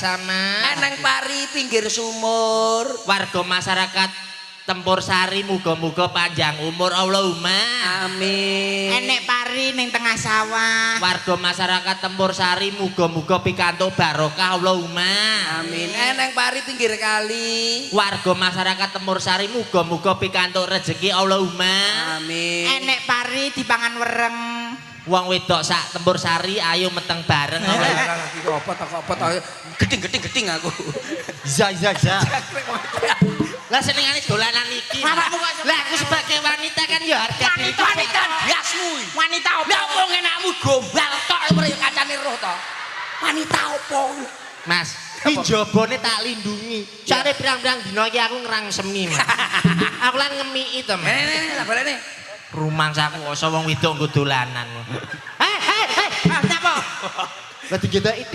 Sama. Eneng pari pinggir sumur. Warga masyarakat Tempur Sari muga-muga panjang umur, Allahumma. Amin. Enek pari ning tengah sawah. Warga masyarakat Tempur Sari muga-muga pikantuk barokah, Allahumma. Amin. Eneng pari pinggir kali. Warga masyarakat Tempur Sari muga-muga pikantuk rezeki, Allahumma. Amin. Enek pari dipangan wereng. Wong wedok sak Tempur Sari ayo meteng bareng. Allahumma. Lagi apa to, apa to? Geding geding geding aku. Iya. Lah, senengane dolanan iki. Awakmu kok Lah, aku sebagai wanita kan ya harga diri. Wanita biasmu. Wanita opo? Lah, opo ngenakmu gombal tok ora ya kancane roh to. Wanita opo? Mas, njabane tak lindungi. Soale pirang-pirang dina iki aku ngrangsemi, Mas. Aku lan ngemiki to, Mas. Ngene lah balene. Rumangsaku kok iso wong wedok nggo dolanan. Hei, hei, hei. Ah, napa? Lah, digetok itu.